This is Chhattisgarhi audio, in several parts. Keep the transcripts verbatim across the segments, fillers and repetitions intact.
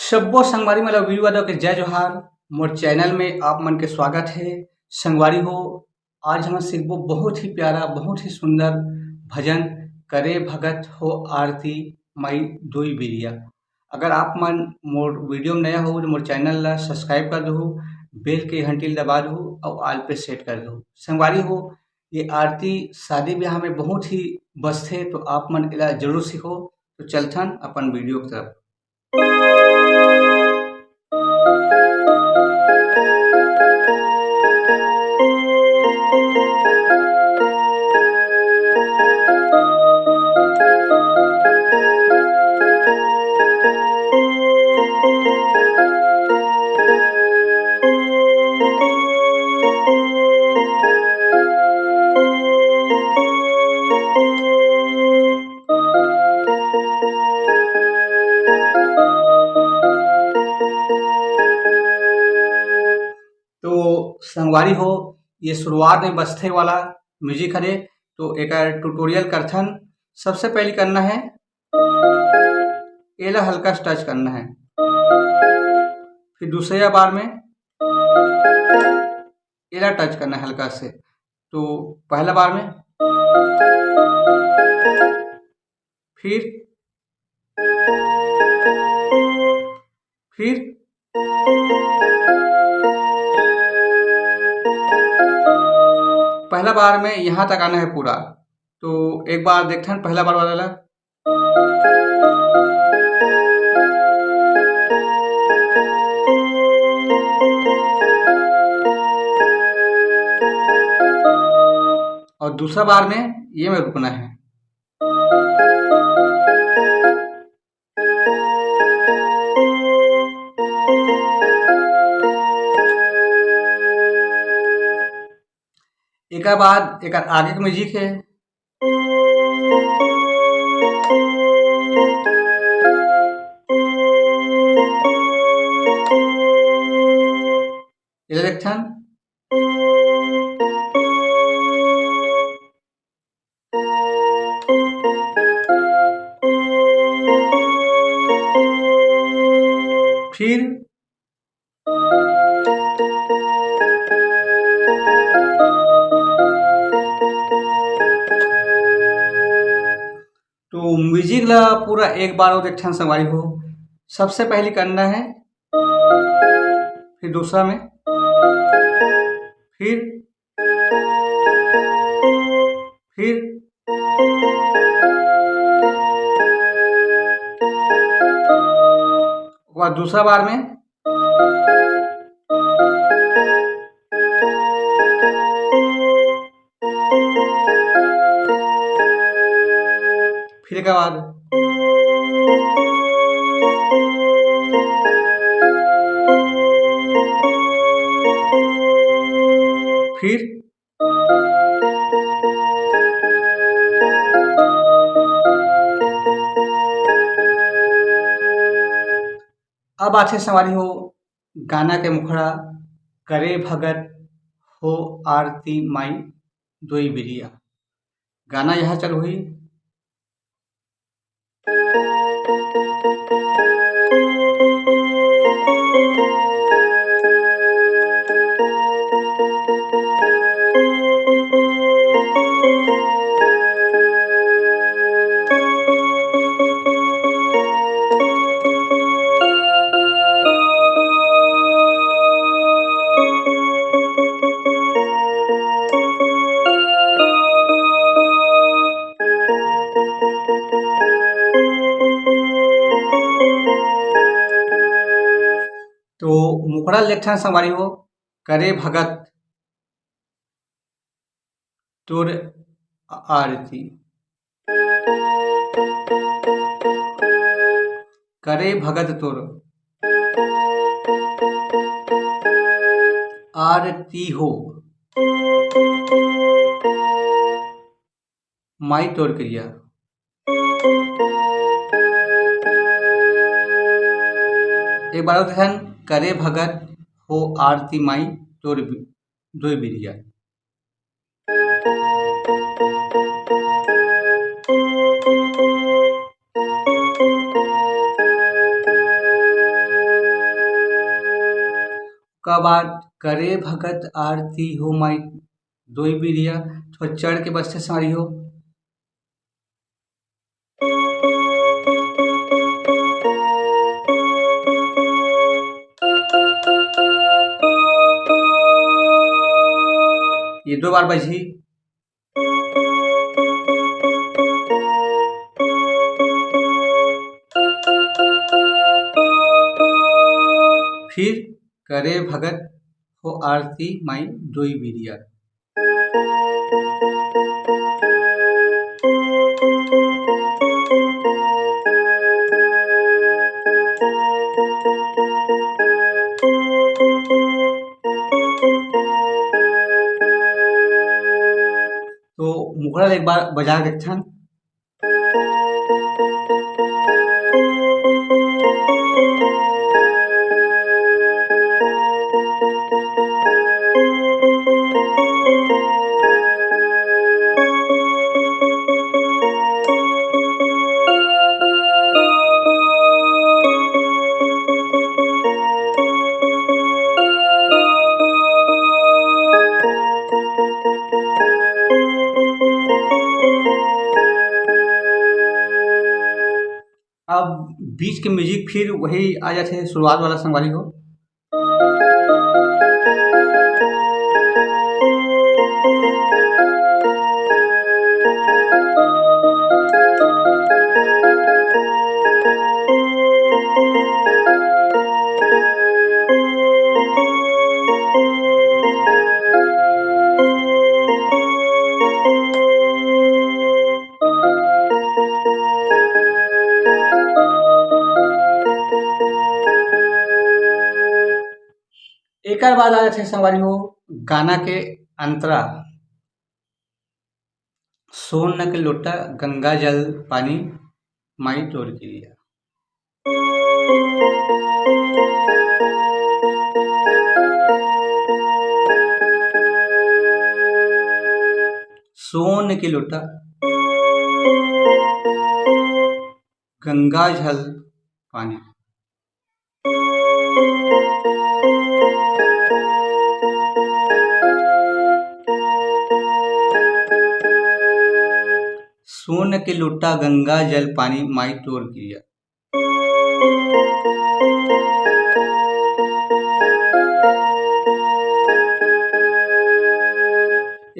सब्बो संगवारी मन ला वीर यादव के जय जोहार। मोर चैनल में आप मन के स्वागत है। संगवारी हो, आज हम सीखबो बहुत ही प्यारा, बहुत ही सुंदर भजन, करे भगत हो आरती माई दोई बिरिया। अगर आप मन मोर वीडियो में नया हो तो मोर चैनल ला सब्सक्राइब कर दहू, बेल के घंटी ला दबा दहू और ऑल पे सेट कर दहू। संगवारी हो, ये आरती शादी ब्याह में बहुत ही बजथे, तो आप मन एला जरूर सीखो। तो चलथन अपन वीडियो की तरफ। तो संगवारी हो, ये शुरुआत में बजथे वाला म्यूजिक हरे, तो एकर ट्यूटोरियल करथन। सबसे पहले करना है, एला हल्का सा टच करना है, फिर दूसरे बार में एला टच करना है हल्का से। तो पहला बार में, फिर, फिर पहला बार में यहाँ तक आना है पूरा। तो एक बार देखथन पहला बार वाला ला। और दूसरा बार में ये में रुकना है। एकर बाद एकर आगे के म्यूजिक है। एला देखथन। फिर तो म्यूजिक ला पूरा एक बार और देखथन संगवारी हो। सबसे पहले करना है, फिर दूसरा में, फिर, फिर ओकर बाद दूसरा बार में, फिर एकर बाद, फिर अब आथे संगवारी हो गाना के मुखड़ा, करे भगत हो आरती माई दोई बिरिया। गाना यहाँ चल हुई। तो मुखड़ा लेथन संगवारी हो, करे भगत तोर आरती, करे भगत तोर आरती हो, माई तोर करिया। एक बार और ध्यान, करे भगत हो आरती माई तोर बि-, दोई बिरिया। ओकर बाद करे भगत आरती हो माई दोई बिरिया, थोड़ा चढ़ के बजथे संगवारी हो। ये दो बार बजही। फिर करे भगत हो आरती माई दोई बिरिया। तो मुखड़ा ल एक बार बजा के देखथन। अब बीच के music फिर वही आ जाथे शुरुआत वाला संगवारी हो। एकर बाद आ जाथे संगवारी हो गाना के अंतरा, सोन के लोटा गंगा जल पानी माई तोर के लिया। सोन के लोटा गंगा जल पानी। सोन के लोटा गंगा जल पानी माई तोर किरिया।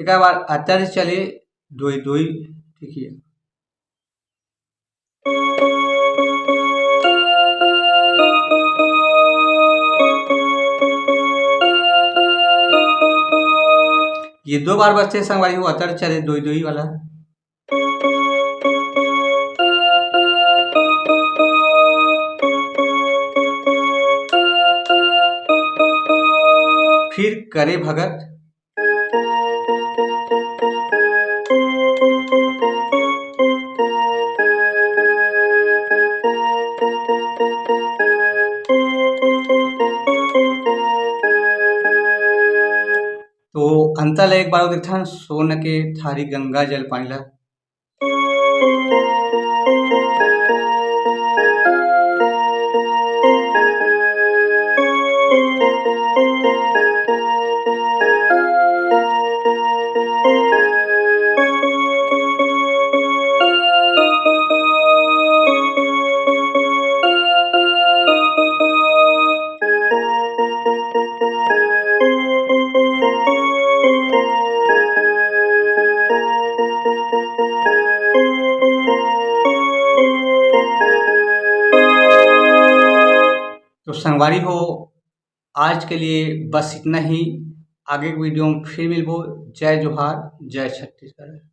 एकर बाद अतर चले दोई दोई, ठीक है। ये दो बार बजथे संगवारी हो, अतर चले दोई दोई वाला। फिर करे भगत। तो अंतर ला एक बार देखथन, सोन के थारी गंगा जल पानी ला। तो संगवारी हो, आज के लिए बस इतना ही। आगे के video में फिर मिलबो। जय जोहार, जय छत्तीसगढ़।